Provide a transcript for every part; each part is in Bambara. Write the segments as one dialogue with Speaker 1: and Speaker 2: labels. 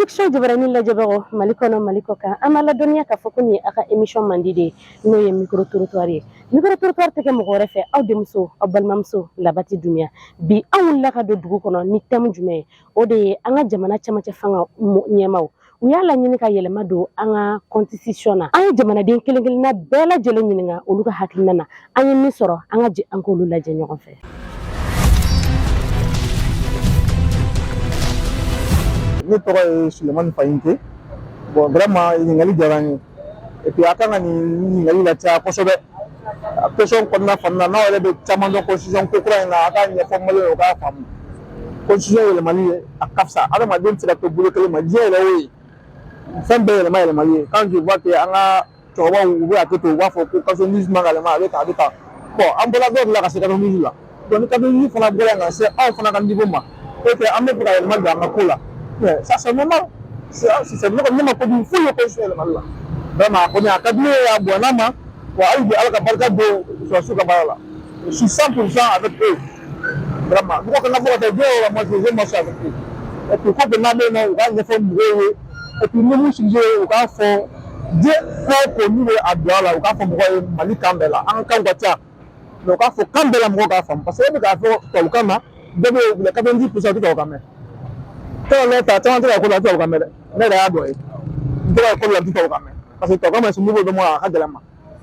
Speaker 1: Production jabaranin lajɛbagaw Mali kɔnɔ, Mali kɔ kan, an b'a ladɔnniya k'a fɔ ko nin ye a ka émission mandi de ye, n'o ye micro trottoir ye. Micro trottoir tɛ kɛ mɔgɔ wɛrɛ fɛ, aw denmuso, aw balimamuso Labati Dumiya. Bi anw wulila ka don dugu kɔnɔ ni thème jumɛn ye? O de ye an ka jamana cɛmancɛ fanga ɲɛmaw, u y'a laɲini ka yɛlɛma don an ka constitution na. An ye jamanaden kelen kelenna bɛɛ lajɛlen ɲininka olu ka hakilina na. An ye min sɔrɔ, an ka jɛ an k'olu lajɛ ɲɔgɔn fɛ.
Speaker 2: Ne tɔgɔ ye Sulemani Fayinte. Bon, vraiment, ɲininkali diyara n ye. Et puis a kan ka nin ɲininkali lacaya kosɛbɛ. A question kɔnɔna fana na, n'aw yɛrɛ bɛ caman dɔn constitution ko kura in na, a k'a ɲɛfɔ maliyɛnw ye, u k'a faamu. Constitution yɛlɛmali, a ka fisa. Adamaden tɛ se ka to bolo kelen ma. Diɲɛ yɛrɛ y'o ye, fɛn bɛɛ yɛlɛma yɛlɛmali ye. Quand je vois que an ka cɛkɔrɔbaw, u bɛ hakɛ to, u b'a fɔ ko 92 man ka yɛlɛma, a bɛ tan, a bɛ tan. Bon, an bɔra dɔw de la ka se 92 la. Donc ni 92 fana bɔra yan ka se anw fana ka niveau ma, et que an bɛ fɛ ka yɛlɛma don an ka ko la, mais ça, c'est normal. C'est ne kɔni, ne ma kojugu foyi ye constitution yɛlɛmali la. Vraiment, a kɔni, a ka di ne ye, a bonyana ma wa. Hali bi, Ala ka barika don sɔrɔdasiw ka baara la. Je suis 100% avec eux, vraiment. Mɔgɔ kana bɔ ka taa diɲɛ yɔrɔ la, moi, je marche avec eux. Et puis ko n'a bɛ yen nɔ, u k'a ɲɛfɔ mɔgɔw ye. Et puis ni mun sujet, u k'a fɔ diɲɛ ko o ko n'u bɛ a don a la, u k'a fɔ mɔgɔw ye Mali kan bɛɛ la. An ka kanw ka ca, mais u k'a fɔ kan bɛɛ la, mɔgɔw k'a faamu, parce que e bɛ k'a fɔ tubabukan na, dɔ bɛ yen, 90% tɛ tubabukan mɛn. Tɔgɔ ne ta caman tɛ ka ko la, tubabukan mɛn dɛ. Ne yɛrɛ y'a dɔn ye, n tɛ ka ko la, n tɛ tubabukan mɛn, parce que tubabukan ma se niveau dɔ ma, a ka gɛlɛn ma.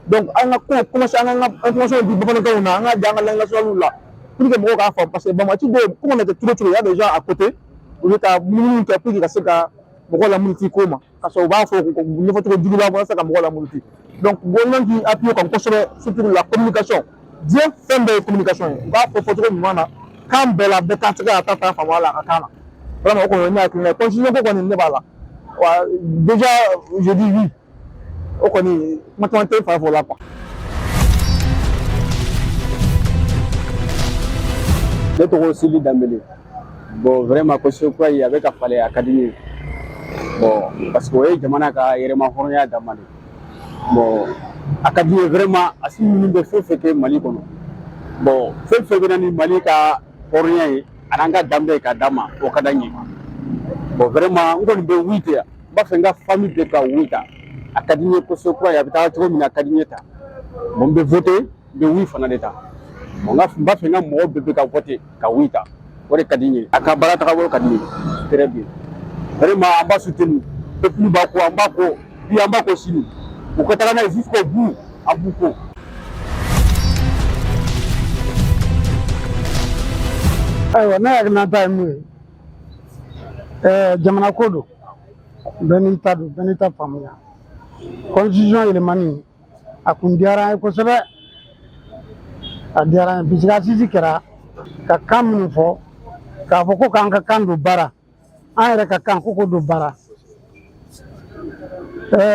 Speaker 2: Donc an ka ko commencer, an ka information di bamanankanw na, an ka di an ka langue nationale la, pour que mɔgɔw k'a faamu, parce que banbagaci dɔw ko mana kɛ cogo cogo, y a des gens à côté, u bɛ ka munumunu kɛ pour que ka se ka mɔgɔw lamuruti ko ma, ka sɔrɔ u b'a fɔ ɲɛfɔ cogo jugu la walasa ka mɔgɔw lamuruti. Donc gouvernement k'i appuyer kan kosɛbɛ, surtout la communication. Diɲɛ fɛn bɛɛ ye communication ye. U b'a fɔ fɔcogo ɲuman na, kan bɛɛ la, bɛɛ ka se ka ta ta faamu a la a ka kan na. Vraiment, o kɔni, o ye ne hakilina ye. Constitution ko kɔni, ne b'a la wa. Déjà, je dis oui. O kɔni, kuma caman tɛ n fa fɔ o la, quoi.
Speaker 3: Ne tɔgɔ Sili Danbele. Bon, vraiment, constitution kura in, a bɛ ka falen, a ka di n ye. Bon, parce que o ye jamana ka yɛrɛma hɔrɔnya dama de. Bon, a ka di n ye vraiment. A si ninnu bɛ fɛn fɛn kɛ Mali kɔnɔ, bon, fɛn fɛn bɛ na ni Mali ka hɔrɔnya ye, a n'an ka danbe ka d'a ma, o ka d'an ye. Bon, vraiment, n kɔni bɛ oui ta yan. N b'a fɛ n ka famille bɛɛ ka oui ta. A ka di n ye constitution kura ye, a bɛ taa cogo min na, a ka di n ye ta. Bon, n bɛ voter, n bɛ oui fana de ta. Bon, n b'a fɛ n ka mɔgɔw bɛɛ bɛ ka voter ka oui ta. O de ka di n ye. A ka baara tagabolo ka di n ye très bien. Vraiment, an b'a soutenir. Peuple b'a ko, an b'a ko bi, an b'a ko sini. U ka taga n'a ye jusqu'au bout, an b'u ko.
Speaker 4: Ayiwa, ne hakilinata ye mun ye? Jamana ko don, bɛɛ n'i ta don, bɛɛ n'i ta faamuya. Constitution yɛlɛmani, a kun diyara an ye kosɛbɛ, a diyara an ye, puisque assises kɛra ka kan minnu fɔ, k'a fɔ ko k'an ka kan don baara, an yɛrɛ ka kan ko k'o don baara.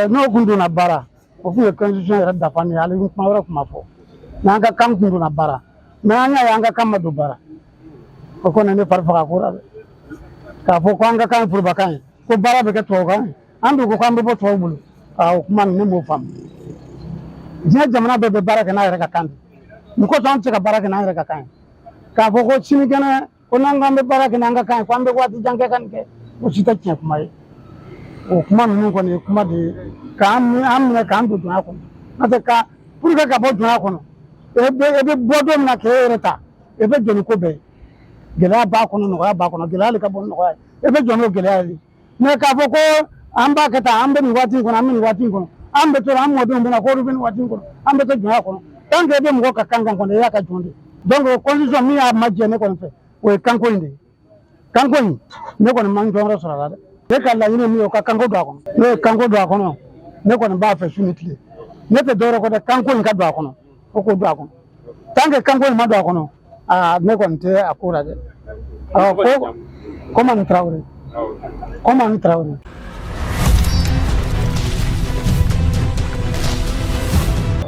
Speaker 4: N'o kun donna baara, o kun ye constitution yɛrɛ dafa ni ye. Hali ni kuma wɛrɛ kun ma fɔ n'an ka kan kun donna baara. Mais an y'a ye, an ka kan ma don baara. O kɔni, ne fari faga ko la dɛ, k'a fɔ ko an ka kan ye forobakan ye, ko baara bɛ kɛ tubabukan ye. An dun ko k'an bɛ bɔ tubabu bolo. Aa, o kuma nin, ne m'o faamu. Diɲɛ jamana bɛɛ bɛ baara kɛ n'a yɛrɛ ka kan de. Mun kosɔn an tɛ se ka baara kɛ n'an yɛrɛ ka kan ye? K'a fɔ ko sinikɛnɛ ko n'an k'an bɛ baara kɛ n'an ka kan ye, ko an bɛ waati jan kɛ ka nin kɛ, o si tɛ tiɲɛ kuma ye. O kuma ninnu kɔni ye kuma de ye k'an an minɛ k'an don jɔnya kɔnɔ. N'o tɛ, ka pour que ka bɔ jɔnya kɔnɔ, e bɛ bɔ don min na k'e yɛrɛ ta, e bɛ jɔ ni ko bɛɛ ye. Gɛlɛya b'a kɔnɔ, nɔgɔya b'a kɔnɔ. Gɛlɛya de ka bon ni nɔgɔya ye. E bɛ jɔ n'o gɛlɛya ye. Mais k'a fɔ ko an b'a kɛ tan, an bɛ nin waati in kɔnɔ, an bɛ nin waati in kɔnɔ, an bɛ to, an mɔdenw bɛna k'olu bɛ nin waati in kɔnɔ, an bɛ to jɔnya kɔnɔ. Tant que e bɛ mɔgɔ ka kan kan kɔnɔ, e y'a ka jɔn de. Donc constitution min y'a ma jɛ ne kɔni fɛ, o ye kanko in de ye. Kanko in, ne kɔni ma n jɔyɔrɔ sɔrɔ a la dɛ. Ne ka laɲini ye min ye, o ka kanko don a kɔnɔ. Ne ye kanko don a kɔnɔ, ne kɔni b'a fɛ su ni tile. Ne tɛ dɔwɛrɛ kɔ dɛ, kanko in ka don a kɔnɔ, o k'o don a kɔnɔ. Tant que kanko in ma don a kɔnɔ, aa, ne kɔni tɛ a ko la dɛ. Ko Komani Tarawele, Komani Tarawele.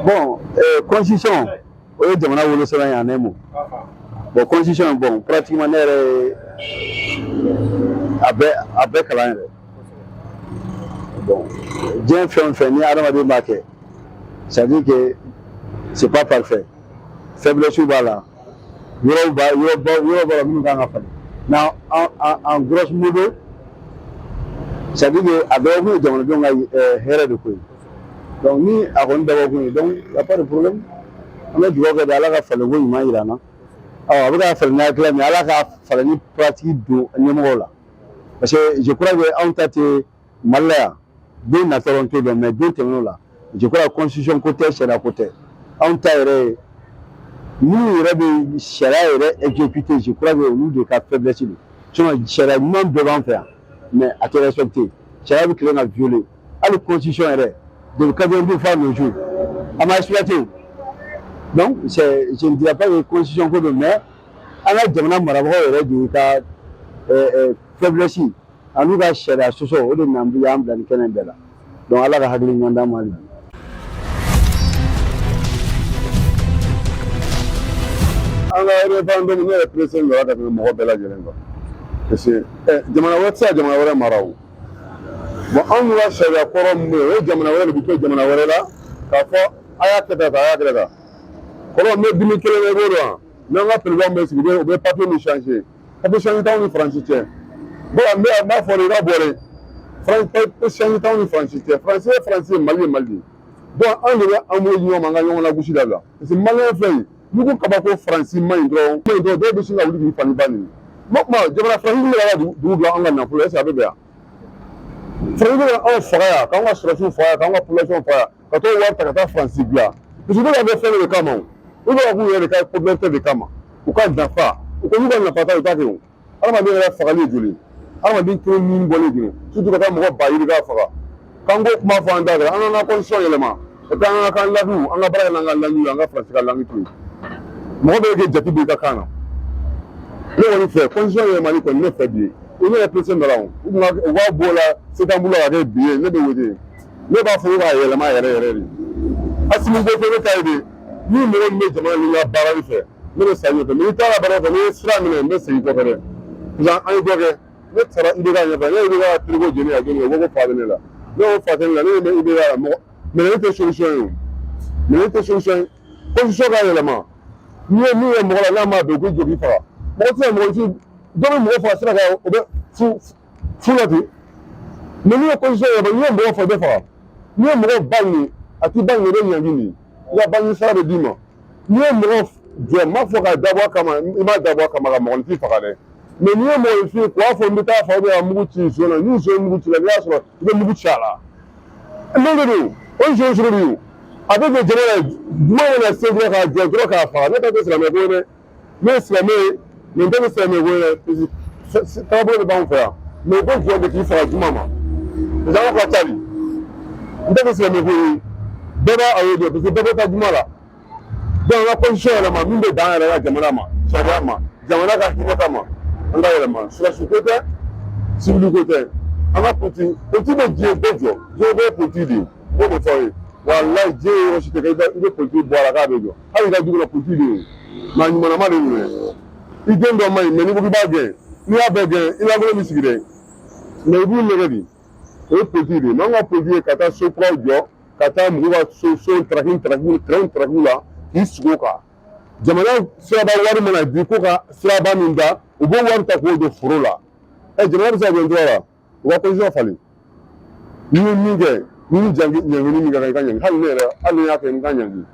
Speaker 3: Bon, constitution, o ye jamana wolosɛbɛn ye en un mot. Bon, constitution, bon, pratiquement ne yɛrɛ ye a bɛɛ kalan yɛrɛ. Bon, diɲɛ fɛn o fɛn ni adamaden b'a kɛ, c'est à dire que c'est pas parfait, faiblesse b'a la, yɔrɔ b'a la minnu kan ka falen. Mais en grosso modo, C'est à dire que a dabɔkun ye jamanadenw ka hɛrɛ de ko ye. Donc ni a kɔni dabɔkun ye, donc y a pas de problème. An bɛ dugawu kɛ de, Ala ka falenko ɲuman jira an na. Ɔ, a bɛ ka falen ni hakilina min ye, Ala ka falenni pratique don ɲɛmɔgɔw la. Parce que je crois que anw ta tɛ Mali la yan, don nata n t'o dɔn, mais don tɛmɛn'o la, je crois constitution ko tɛ, sariya ko tɛ. Anw ta yɛrɛ ye minnu yɛrɛ bɛ sariya yɛrɛ exécuter, je crois que olu de ka faiblesse don. Sinon sariya ɲuman bɛɛ b'an fɛ yan, mais a tɛ respecté. Sariya bɛ tilen ka violer. Hali constitution yɛrɛ depuis 92 fo à nos jours, a ma exploité. Donc c'est, je ne dirais pas que constitution ko don, mais an ka jamana marabagaw yɛrɛ de ka faiblesse an'u ka sariya sɔsɔ, o de y'an bila nin kɛnɛ in bɛɛ la. Donc Ala ka hakili ɲuman d'an ma hali bi.
Speaker 5: An ka référendum, ne yɛrɛ pressé don ka tɛmɛ mɔgɔ bɛɛ lajɛlen kan, parce que jamana wɛrɛ tɛ se ka jamana wɛrɛ mara. O bon, anw ka sariya kɔrɔ min bɛ yen, o ye jamana wɛrɛ de bɛ to jamana wɛrɛ la k'a fɔ a y'a kɛ tan, a y'a kɛ tan. Kɔrɔ n bɛ dimi kelen bɛ b'o dɔn, n'an ka président bɛ sigi, u bɛ papier min changer, papier changer t'anw ni Faransi cɛ. Bon, n b'a fɔ de, i ka bɔ dɛ, papier changer t'anw ni Faransi cɛ. Faransi ye Faransi ye, Mali ye Mali de ye. Donc anw de bɛ an bolo di ɲɔgɔn ma, an ka ɲɔgɔn lagosi dabila, parce que maliyɛn filɛ nin ye, n'i ko kaba ko Faransi man ɲi dɔrɔn, man ɲi dɔrɔn, dɔw bɛ sin ka wuli k'i fa ni ba nin. O tuma jamana Faransi bɛ ka dugu bila an ka nafolo, est ce que a bɛ bɛn yan? Faransi bɛ ka anw faga yan, k'anw ka sɔrɔdasiw faga yan, k'anw ka population faga yan, ka t'o wari ta ka taa Faransi bila, parce que u bɛ ka kɛ fɛn dɔ de kama. O u bɛ ka k'u yɛrɛ de ka popularité de kama, u ka nafa, u ko n'u ka nafa ta, u t'a kɛ. O hadamaden yɛrɛ fagali ye joli? Hadamaden kelen min bɔlen joli? Surtout ka taa mɔgɔ ba yirika faga, k'an k'o kuma fɔ an da kan. An ka constitution yɛlɛma, et puis an ka kan langue, an ka baara kɛ n'an ka langue ye, an ka Faransi ka langue to yen. Mɔgɔ bɛɛ kɛ jate b'i ka kan na. Ne kɔni fɛ, constitution yɛlɛmali kɔni, ne fɛ bi ye, u ne yɛrɛ pressé nana, o u kun u b'a bɔ o la septembre la ka kɛ bi ye. Ne bɛ wele, ne b'a fɔ ko k'a yɛlɛma yɛrɛ yɛrɛ de. Asimi ko ne ta ye de, ni mɔgɔ min bɛ jamana ni ka baarali fɛ, ne bɛ sa ɲɛfɛ, mais n'i taara baara fɛ, n'i ye sira minɛ, n bɛ segin kɔfɛ dɛ. Parce que an ye dɔ kɛ, ne taara IBK ɲɛfɛ, ne ye IBK ka frigo jeni ka jeni, o ko ko fa bɛ ne la. Ne ko fa tɛ ne la, ne bɛ IBK la mɔgɔ mais ne tɛ solution ye, o mais ne tɛ solution ye. Constitution ka yɛlɛma, n'i ye min ye mɔgɔ la n'a ma bɛn, u k'i jɔ k'i faga. Mɔgɔ tɛ se ka mɔgɔ si dɔ bɛ mɔgɔ faga sira kan, o bɛ fu fu la ten. Mais n'i ye constitution yɛlɛma, n'i ye mɔgɔ faga, i bɛ faga. N'i ye mɔgɔ ba ɲini, a t'i ba ɲini, i bɛ ɲangi nin, i ka bange sara bɛ d'i ma. N'i ye mɔgɔ jɔ, n m'a fɔ ka dabɔ a kama, i m'a dabɔ a kama ka mɔgɔninfin faga dɛ, mais n'i ye mɔgɔninfin k'o fɔ n bɛ taa fa ka mugu ci zon na, ni zon ye mugu ci la, n'i y'a sɔrɔ i bɛ mugu ci a la, n'o de don, o zon sugu de don. A bɛ don jama la, juma mana se dɔrɔn k'a jɔ dɔrɔn k'a faga. Ne ta tɛ silamɛ ko ye dɛ, ne ye silamɛ ye, nin tɛ silamɛ ko ye dɛ, parce que taabolo de b'anw fɛ yan. Mais ko jɔ de k'i faga juma ma, parce que an ka ca de. N tɛ silamɛ ko ye, bɛɛ b'a a ye dɔn, parce que bɛɛ bɛ taa juma la. Donc an ka constitution yɛlɛma min bɛ dan yɛrɛ ka jamana ma, sariya ma, jamana ka hinɛ kama, an ka yɛlɛma. Sɔrɔdasi ko tɛ, civil ko tɛ, an ka politique, politique bɛ diɲɛ bɛɛ jɔ, diɲɛ bɛɛ ye politique de ye. N b'o de fɔ aw ye, walayi, diɲɛ yɔrɔ si tɛ kɛ i bɛ politique bɔ a la k'a bɛ jɔ. Hali i ka du kɔnɔ, politique de ye, maa ɲumanama de don. I den dɔ man ɲi, mais n'i ko k'i b'a gɛn, n'i y'a bɛɛ gɛn, i lankolon bɛ sigi dɛ, mais i b'u nɛgɛ de. O ye politique de ye. Mais an ka politique ye ka taa so kuraw jɔ, ka taa mɔgɔw ka so so taraki taraki tɛrɛnw tarakiw la k'i sigi o kan. Jamana siraba wari mana di ko ka siraba min da, u b'o wari ta k'o don foro la. Ɛ, jamana bɛ se ka jɔ cogo la, u ka constitution falen. N'i ye min kɛ, ni ni jangi ɲangini min ka kan, i ka ɲangi. Hali ne yɛrɛ, hali ni y'a kɛ, n ka ɲangi.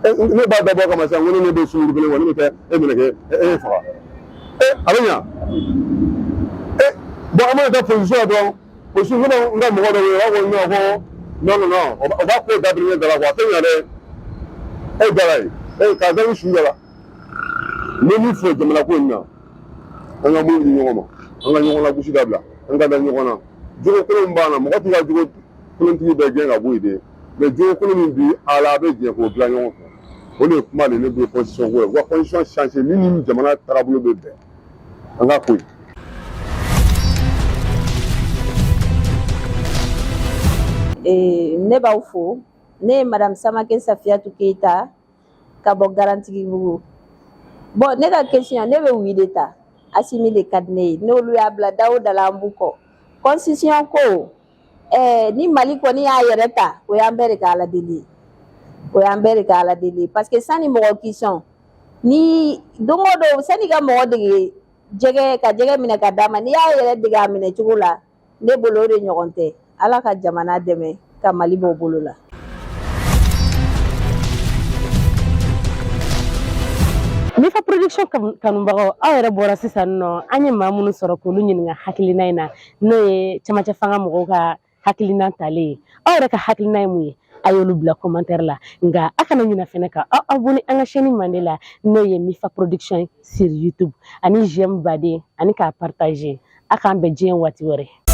Speaker 5: Ne b'a dabɔ a kama sisan ko ne bɛ sunkuru kelen kɔ, ne bɛ taa e minɛ kɛ e faga, e a bɛ ɲa. E bon, an mana taa polisiso la dɔrɔn, polisi ne b'a n ka mɔgɔ dɔ wele, u b'a fɔ non, ko non non non, o b'a ko dabiri ne da la quoi, a tɛ ɲa dɛ. E dala ye, e k'a da su da la. N bɛ min fɔ jamana ko in na, an ka mun di ɲɔgɔn ma, an ka ɲɔgɔn lagosi dabila, an ka da ɲɔgɔn na. Jogo kolon b'an na, mɔgɔ t'i ka jogo kolontigi bɛɛ gɛn ka bɔ yen dɛ, mais jogo kolon min bi ala a bɛ jɛ k'o dilan ɲɔgɔn fɛ. O de ye kuma de ne bolo constitution ko ye. U ka constitution changer min ni jamana taabolo bɛ bɛn, an ka ko ye.
Speaker 6: Ne b'aw fo. Ne ye madame Samake Safiyatu Keyita ka bɔ Garantigibugu. Bon, ne ka question, ne bɛ oui de ta. Asimi de ka di ne ye. N'olu y'a bila da o da la, an b'u kɔ. Constitution ko, ni Mali kɔni y'a yɛrɛ ta, o y'an bɛɛ de ka Ala deli ye. O y'an bɛɛ de ka Ala deli ye. Parce que sani mɔgɔ k'i sɔn, ni don o don, sani ka mɔgɔ dege jɛgɛ ka jɛgɛ minɛ ka d'a ma, n'i y'a yɛrɛ dege a minɛ cogo la, Ne bolo o de ɲɔgɔn tɛ. Ala ka jamana dɛmɛ ka Mali bɔ bolo la.
Speaker 1: Mifa Production kanubagaw, aw yɛrɛ bɔra sisan nɔ, an ye maa minnu sɔrɔ k'olu ɲininka hakilina in na, n'o ye camancɛ fanga mɔgɔw ka hakilina talen ye. Aw yɛrɛ ka hakilina ye mun ye? A y'olu bila commentaire la. Nka a kana ɲinɛ fɛnɛ ka aw abonné an ka chaîne mande la, n'o ye Mifa Production sur YouTube, ani j'aime baden, ani k'a partager. A k'an bɛn diɲɛ waati wɛrɛ.